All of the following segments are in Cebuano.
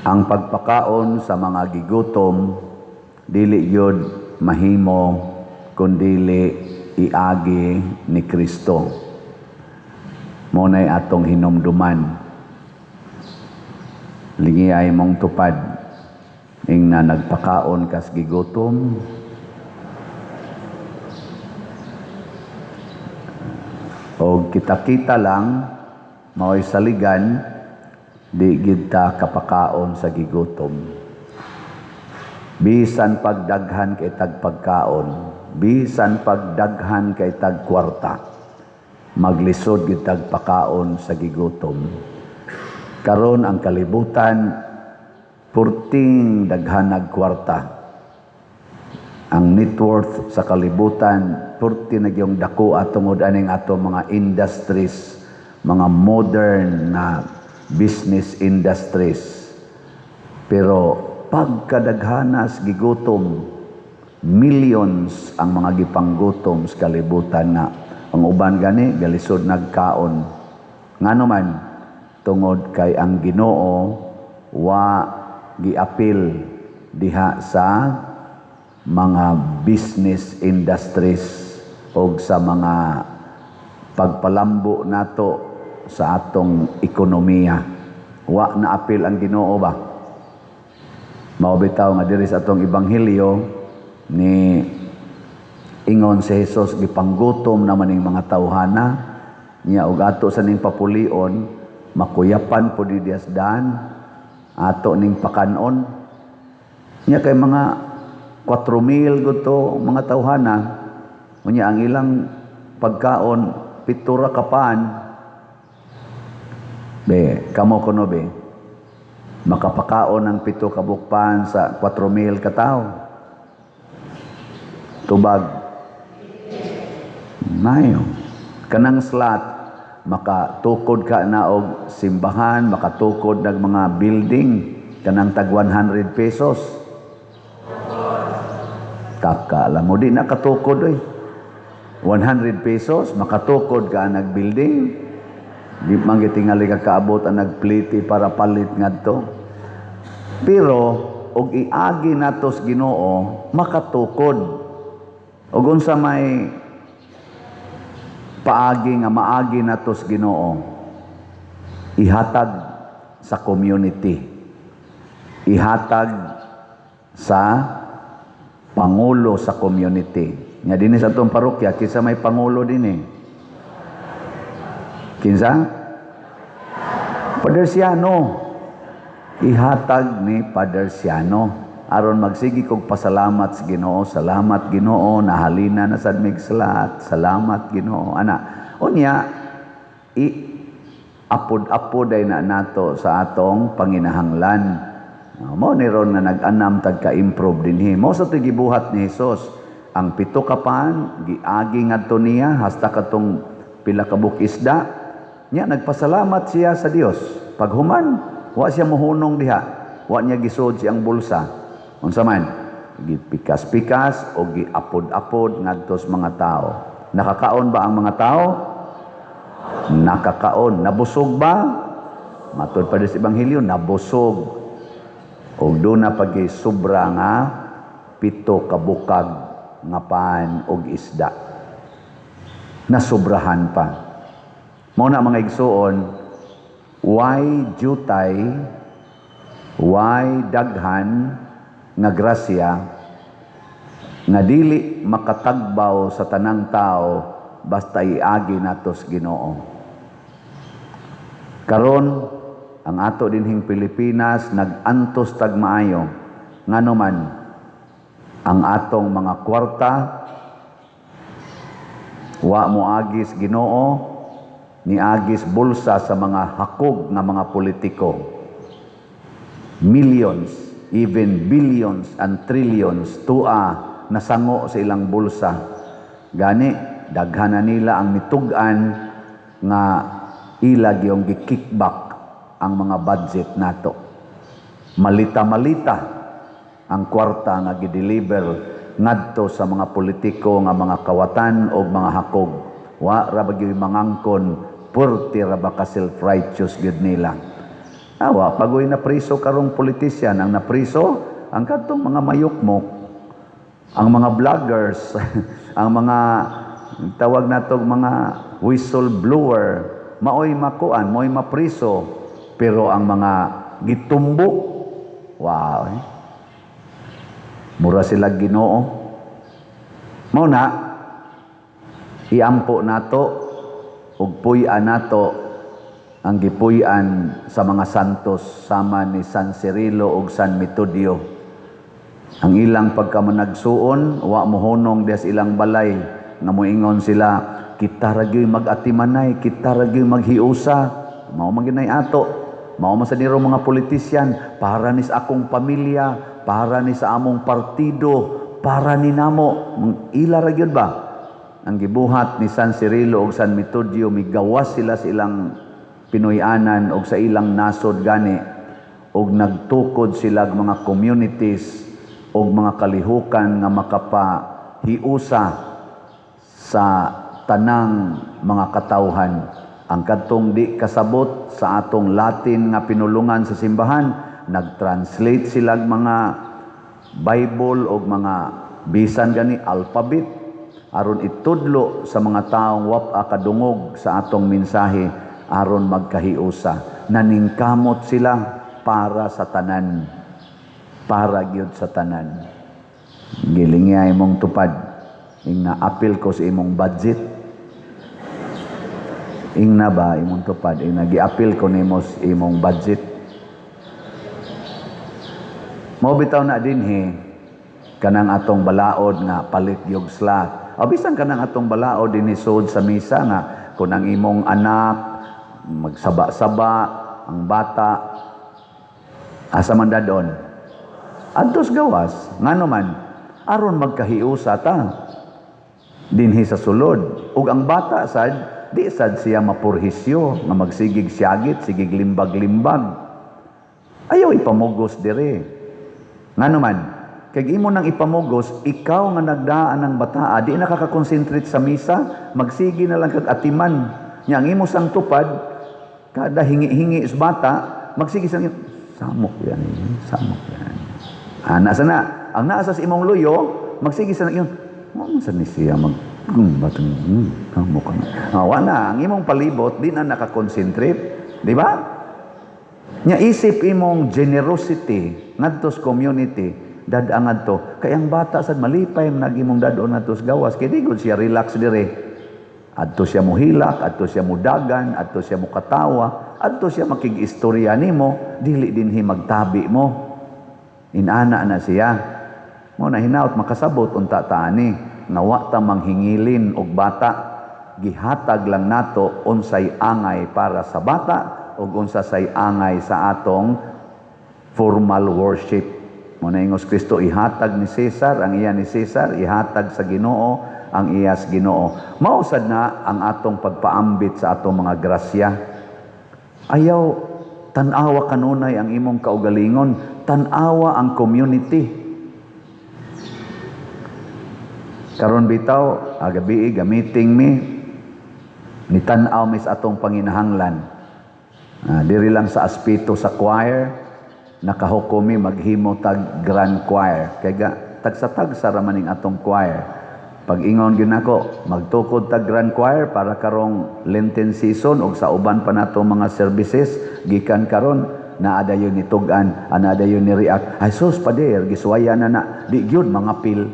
Ang pagpakaon sa mga gigutom dili gyud mahimo kun dili iagi ni Kristo. Mao nay atong hinumduman. Lingi ay mong tupad ing na nagpakaon kas gigutom, o kita-kita lang mao'y saligan, di gid ta kapakaon sa gigutom. Bisan pagdaghan kay tag pagkaon, bisan pagdaghan kay tag kwarta, maglisod gid tag pakaon sa gigutom. Karon ang kalibutan purting daghanag kwarta. Ang net worth sa kalibutan purti na gyung dako tungod aning ato mga industries, mga modern na business industries. Pero pagkadaghanas gigutom, millions ang mga gipanggutom sa kalibutan nga ang uban gani galisod nagkaon. Ngano man? Tungod kay ang Ginoo wa giapil diha sa mga business industries og sa mga pagpalambo nato sa atong ekonomiya. Wa na apil ang Ginoo ba? Mao bitaw nga diri sa atong ebanghelyo ni ingon si Jesus, gipanggutom naman ning mga tawhana niya og ato sa ning papulion, makuyapan po di dan ato ning pakanon niya kay mga 4,000 gudto mga tawhana. Unya ang ilang pagkaon 7 ra ka pan. Be, kamo kuno be, makapakaon ng 7 ka bukpan sa 4,000 ka tawo? Tubag. Mayo. Kanang slot, makatukod ka na og simbahan, makatukod ng mga building, kanang tag 100 pesos. Taka lang mo, di nakatukod oy. 100 pesos, makatukod ka nag building. Di man gitingali ka kaabot ang nagpliti para palit ngadto. Pero og iagi natos Ginoo, makatukod. Og unsa may paagi nga maagi natos Ginoo? Ihatag sa community. Ihatag sa pangulo sa community. Nga dinhi sa atong parokya, kinsa may pangulo dinhi? Kinsa? Father Siano. Ihatag ni Father Siano. Aron magsigi kog pasalamat sa Ginoo, salamat Ginoo, nahalina na sad mig salat, salamat Ginoo. Ana, unya i apod-apod ay na nato sa atong panginahanglan. Mo ni ron nga nag-anam tag ka-improve dinhi. Mo sa to'y gibuhat ni Hesus. Ang 7 ka pan giagi ngadto niya hasta katong pila ka buok isda. Nya nagpasalamat siya sa Dios. Paghuman, wa siya mohunong diha. Wa niya gisod siyang bulsa. Unsa man? Gipikas-pikas o giapod-apod ngadto sa mga tao. Nakakaon ba ang mga tao? Nakakaon. Nabusog ba? Matod pa sa Ebanghelyo, nabusog. Og doon na pagi sobra nga 7 ka bukag nga pan og isda. Nasubrahan pa. Mao na mga igsuon, why jutay, why daghan nga grasya nga dili makatagbaw sa tanang tao basta iagi natos Ginoo. Karon ang ato dinhing Pilipinas nag-antos tag maayo, ngano man ang atong mga kwarta wa moagis Ginoo, niagis bulsa sa mga hakog nga mga politiko. Millions, even billions and trillions tua nasango sa ilang bulsa. Gani daghan na nila ang mitug-an nga ila gyung gi-kickback ang mga budget nato. Malita-malita ang kwarta nga gi-deliver ngadto sa mga politiko nga mga kawatan o mga hakog. Wa ra ba gyud mangangkon, purti ra ba ka self-righteous gyud nila. Awa, pagoy na priso karong politisyan, ang napriso, ang kadtong mga mayukmok, ang mga vloggers, ang mga tawag nato mga whistleblower, maoy makuan, maoy mapriso, pero ang mga gitumbok, wow, eh. Mura sila Ginoo. Mao na iampo nato ug puy-an nato ang gipuy-an sa mga santos sama ni San Cirilo ug San Metodio. Ang ilang pagkamanagsuon, wa mohunong diha sa ilang balay nga moingon sila, "Kita ra gyud mag-atimanay, kita ra gyud maghiusa." Mao man gyud ato. Mao man sa niro mga politisyan, "Para ni sa akong pamilya, para ni sa among partido, para ni namo." Ila ra gyud ba? Ang gibuhat ni San Cirilo ug San Metodio, migawas sila sa ilang Pinoy-anan og sa ilang nasod gani og nagtukod sila og mga communities og mga kalihukan nga makapahiusa sa tanang mga katawhan. Ang kadtong di kasabot sa atong Latin nga pinulungan sa simbahan, nag-translate sila og mga Bible og mga bisan gani alphabet aron itudlo sa mga taong wa kadungog sa atong mensahe aron magkahiusa. Naningkamot sila para sa tanan, para gyud sa tanan. Gilingya imong tupad, ing na-apil ko sa imong budget. Ing na ba imong tupad, ing nagiapil ko nimo sa imong budget. Mao bitaw na dinhi kanang atong balaod nga palit yog slot. O bisan kanang atong balaod dinhi sud sa misa nga kung ang imong anak magsaba-saba, ang bata asa man dadon? Adtos gawas. Ngano man? Aron magkahiusa ta dinhi sa sulod. Ug ang bata sad, di sad siya mapurhisyo nga magsigig siyagit, sigig limbag-limbag. Ayaw ipamugos dire. Ngano man? Kay imo nang ipamugos, ikaw nga nagdaan ng bataa, di na ka concentrate sa misa, magsige na lang kag atiman. Nya ang imo sang tupad, kada hingi-hingi sa bata, magsige sa samok yan, samok yan. Ana sana, ang naa sa imong luyo, magsige sa yun. Mo sa ni siya mag batang samok ka na. Ah, wala, ang imong palibot di na nakakonsentrate, di ba? Nya isip imong generosity ngadto sa community, dad-a ngadto kay ang bata sad malipay man imong dad-on ngadto sa gawas kay di gud siya relax dire. Adto siya mohilak, adto siya mudagan, adto siya mukatawa, adto siya makig-istorya nimo, dili dinhi magtabi mo. Inana na siya. Mo na hinaut makasabot unta taani nga wa ta manghingilin og bata, gihatag lang nato unsay angay para sa bata ug unsa say angay sa atong formal worship. Mo na ingos Kristo, ihatag ni Cesar ang iya ni Cesar, ihatag sa Ginoo ang iya sa Ginoo. Mao sad na ang atong pagpaambit sa atong mga grasya. Ayaw tan-awa kanunay ang imong kaugalingon, tan-awa ang community. Karon bitaw, agabi ga-meeting mi, nitan-aw mi sa atong panginahanglan. Diri lang sa aspeto sa choir, nakahukom mi maghimo tag grand choir. Kay ga tagsa-tagsa ra man ning atong choir. Pag ingon gyud nako, magtukod tag grand choir para karong Lenten season ug sa uban pa nato mga services gikan karon naa dayon ni tug-an, ana dayon ni react. "Ay sus, pader, giswaya na na, di gyud mga pil."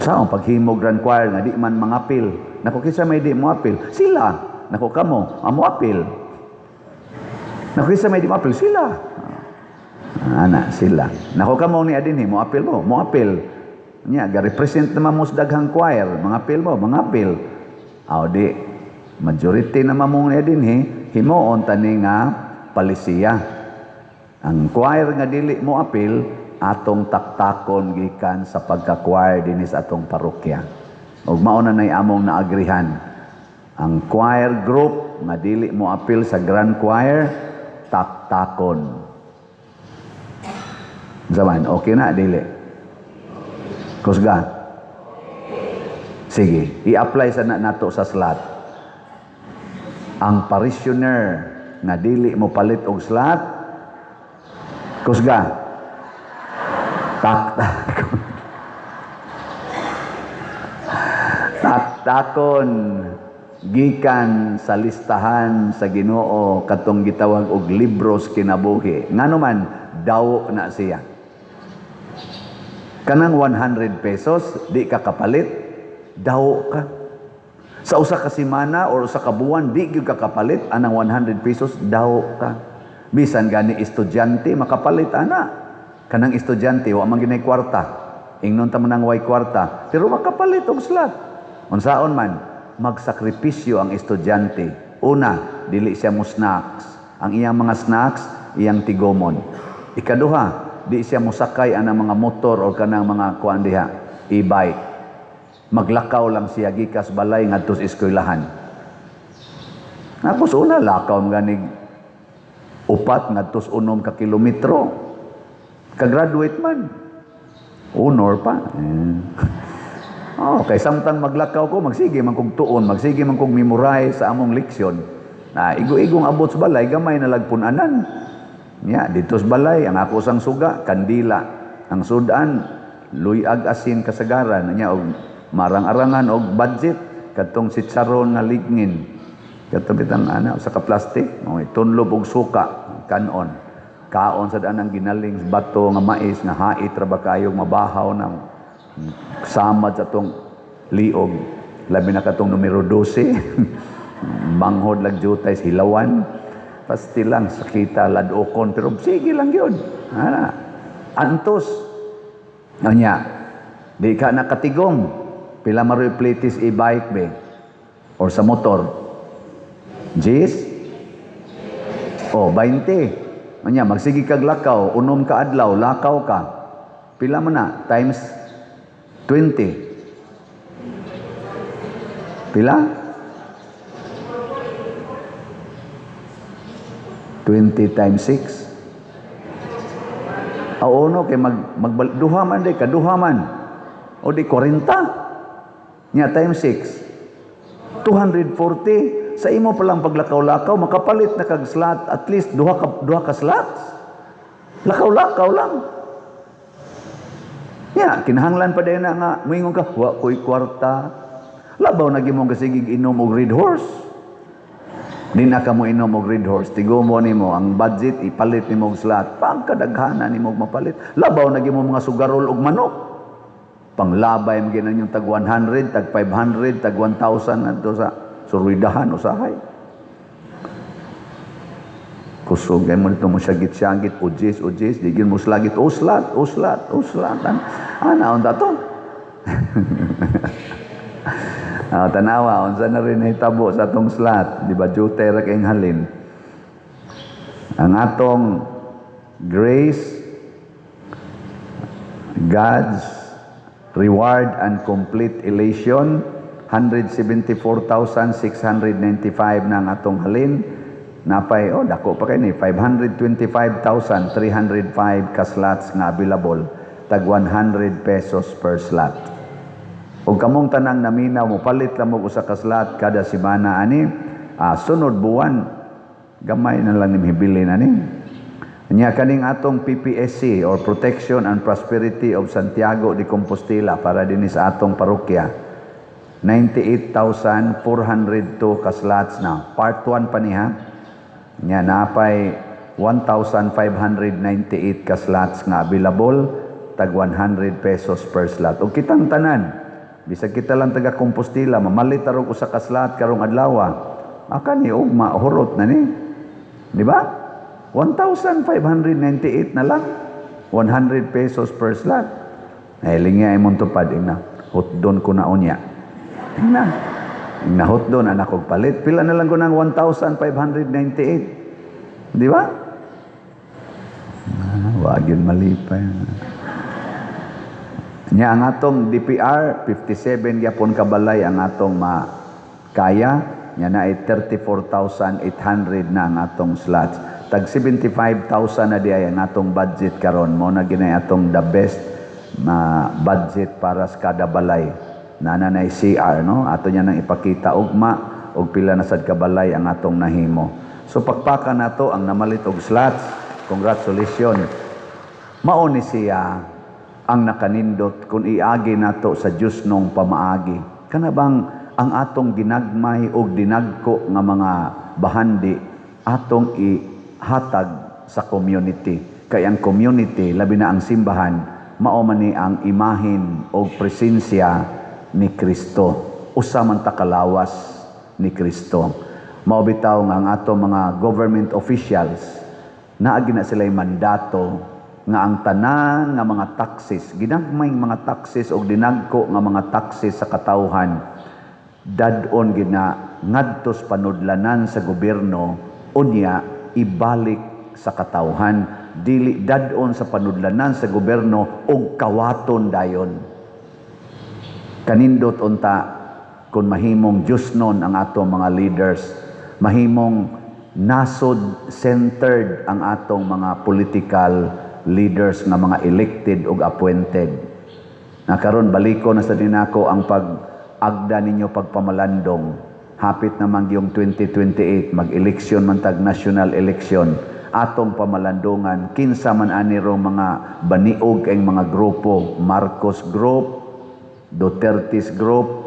Sa ang paghimo grand choir nga di man mga pil. Nako, kinsa may di mo apil? Sila. Nako kamo, amo apil. Nako, kinsa may di mo apil? Sila. Ana sila. Nako kamo ni adin mo apil mo, mo apil. Nya ga-represent naman mo sa daghang choir, mga apil mo, mga apil. Aw di majority naman mo ni dinhi, himuon tani nga palisiya. Ang choir nga dili mo apil, atong taktakon gikan sa pagka-choir dinhi sa atong parokya. Ug mao na nay among naagrihan. Ang choir group nga dili mo apil sa grand choir, taktakon. Zaman, okay na dili? Kusga. Sige, i-apply sa na nato sa slot. Ang parishioner nga dili mo palit og slot, kusga. Taktakon. Taktakon gikan sa listahan sa Ginoo katong gitawag og libros kinabuhi. Ngano man daw na siya. Kanang 100 pesos di ka kapalit, daw ka. Sa usa ka semana or usa ka buwan di gyud ka kapalit anang 100 pesos, daw ka. Bisan gani estudyante makapalit ana. Kanang estudyante wa man ginay kwarta. Ingnon ta man ang way kwarta, pero makapalit og slot. Unsaon man magsakripisyo ang estudyante. Una, dili siya mo snacks. Ang iyang mga snacks, iyang tigomon. Ikaduha, di siya mosakay anang mga motor o kanang mga kuan diha, e-bike. Maglakaw lang siya gikas balay ngadto sa eskwelahan. Tapos una, lakaw mga ganig 4 ngadto 6 ka kilometro. Ka-graduate man. Honor pa. Eh. Oh, kay samtang maglakaw ko, magsige man kog tuon, magsige man kog memorize sa among leksyon. Na igo-igong abot sa balay, gamay na lagpunanan. Nya, dito sa balay, ang ako sang suga, kandila. Ang sudan, luyag asin kasagaran. Nya, og marang-arangan og budget, katong sitsaron nga ligngin. Katong bitang ana sa ka plastic, oh, tunlob og suka, kanon. Kaon sa daan ang ginaling bato nga mais nga hait ra ba kayo, mabahaw na samad sa atong liog, labi na katong numero 12, manghod lag jutay sa hilawan, pasti lang sakita ladokon, pero sige lang yun ana antos. Anya di ka nakatigom, pila maroy plitis e-bike be or sa motor? Jis? Oh, 20. Anya magsige kag lakaw, 6 ka adlaw lakaw ka, pila man na times 20? Pila? 20 times 6? Oo, no, kay mag duha man di, kaduha man. O di 40. Nya times 6. 240. Sa imo palang paglakaw-lakaw, makapalit na kag slot, at least duha ka slots. Lakaw-lakaw lang. Ya, kinahanglan pa din na nga moingon ka, wa ko'y kwarta. Labaw na gimong kasigig inom og Red Horse. Di na ka mo inom og Red Horse. Tigomo nimo ang budget, ipalit nimo og slot. Pagkadaghana nimo og mapalit. Labaw na gimo mga sugarol og manok. Panglabay mo ginan yung tag 100, tag 500, tag 1,000 ngadto sa surwidahan usahay. Kusog ay mo nito mo syagit-syagit, ujis, ujis, di gin mo slagit, uslat, uslat, uslat. Ana, unta to? Ah, tanawa, unsa na rin nahitabo sa atong slot, di ba, jutay ra kayong halin. Ang atong grace, God's reward and complete elation, 174,695 na ang atong halin. Napay, oh, dako pa kay ni, 525,305 ka slots nga available, tag 100 pesos per slot. Ug kamong tanang naminaw, mopalit lang mo usa ka slot kada semana ani, sunod buwan gamay na lang nim hibilin ani. Nya kaning atong PPSC or Protection and Prosperity of Santiago de Compostela para dinhi sa atong parokya, 98,402 ka slots na. Part 1 pa niya. Nya napay 1,598 ka slots nga available, tag 100 pesos per slot. Ug kitang tanan, bisag kita lang taga Compostela, mamalit tarong usa ka slot karong adlaw. Aka ni ugma hurot na ni. Di ba? 1,598 na lang. 100 pesos per slot. Ay lingya imong tupad ina. Hotdon ko na unya. Ina. Ina hotdon anak og palit. Pila na lang ko ng 1,598. Di ba? Ah, wag yun malipay. Nya ang atong DPR 57 gyapon kabalay ang atong makaya. Nya na ay 34,800 na ang atong slots. Tag 75,000 na di ay ang atong budget karon. Mo na ginay atong the best na budget para sa kada balay. Nana na CR, no? Ato niya nang ipakita ugma og pila na sad kabalay ang atong nahimo. So pakpakan nato ang namalit og slots. Congratulations. Mao ni siya ang nakanindot kung iagi nato sa Diyosnong pamaagi. Kana bang ang atong ginagmay og dinagko nga mga bahandi atong ihatag sa community? Kay ang community, labi na ang simbahan, mao man ni ang imahin og presensya ni Kristo. Usa man ta kalawas ni Kristo. Mao bitaw nga ang ato mga government officials, naa na sila'y mandato nga ang tanan nga mga taxes, ginagmay mga taxes og dinagko nga mga taxes sa katawhan, dad-on gina ngadto sa panudlanan sa gobyerno, unya ibalik sa katawhan, dili dad-on sa panudlanan sa gobyerno og kawaton dayon. Kanindot unta kung mahimong Diyosnon ang ato mga leaders, mahimong nasod centered ang atong mga political leaders nga mga elected ug appointed. Na karon baliko na sa dinako ang pag-agda ninyo pagpamalandong. Hapit naman yung 2028, mag-eleksyon man tag national election. Atong pamalandungan kinsa man ani ro mga baniog ang mga grupo, Marcos Group, Duterte's Group,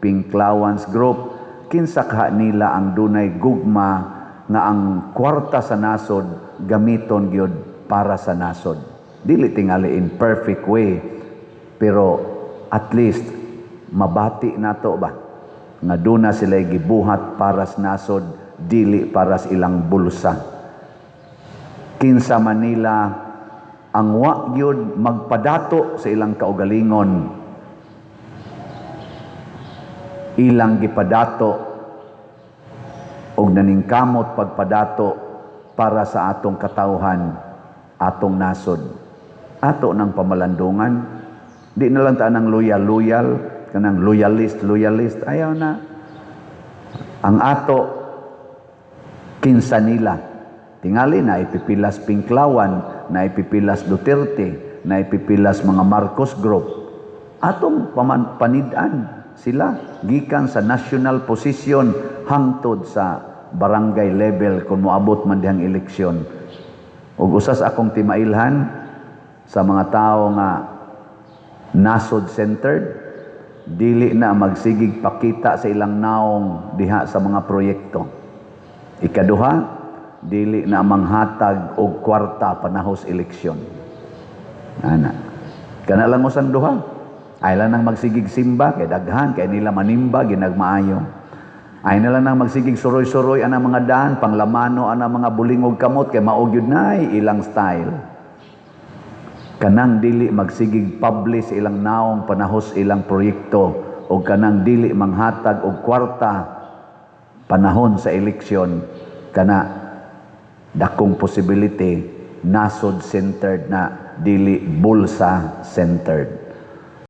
Pinklawans Group, kinsa kaha nila ang dunay gugma nga ang kwarta sa nasod gamiton gyud para sa nasod. Dili tingali in perfect way, pero at least mabati nato ba nga duna sila gibuhat para sa nasod, dili para sa ilang bulsa. Kinsa man nila ang wa gyud magpadato sa ilang kaugalingon, ilang gipadato og naningkamot pagpadato para sa atong katawhan, atong nasod. Ato ng pamalandungan. Di na lang ta ng loyal-loyal, kanang loyalist, loyalist. Ayaw na. Ang ato, kinsa nila. Tingali na ipipilas Pinklawan, na ipipilas Duterte, na ipipilas mga Marcos Group. Atong panid-an sila gikan sa national position hangtod sa barangay level kung moabot man dihang eleksyon. Ug usas akong timailhan sa mga tao nga nasod centered, dili na magsigig pakita sa ilang naong diha sa mga proyekto. Ikaduha, dili na manghatag og kwarta panahos eleksyon. Ana. Kana lang usang duha. Ay lang nang magsigig simba kay daghan kay nila manimba ginagmaayo. Ay na lang nang magsigig suroy-suroy ana mga daan panglamano ana mga bulingog kamot kay mao gyud nay ilang style. Kanang dili magsigig publish ilang naong panahos ilang proyekto o kanang dili manghatag og kwarta panahon sa eleksyon, kana dakong possibility nasod centered na, dili bulsa centered.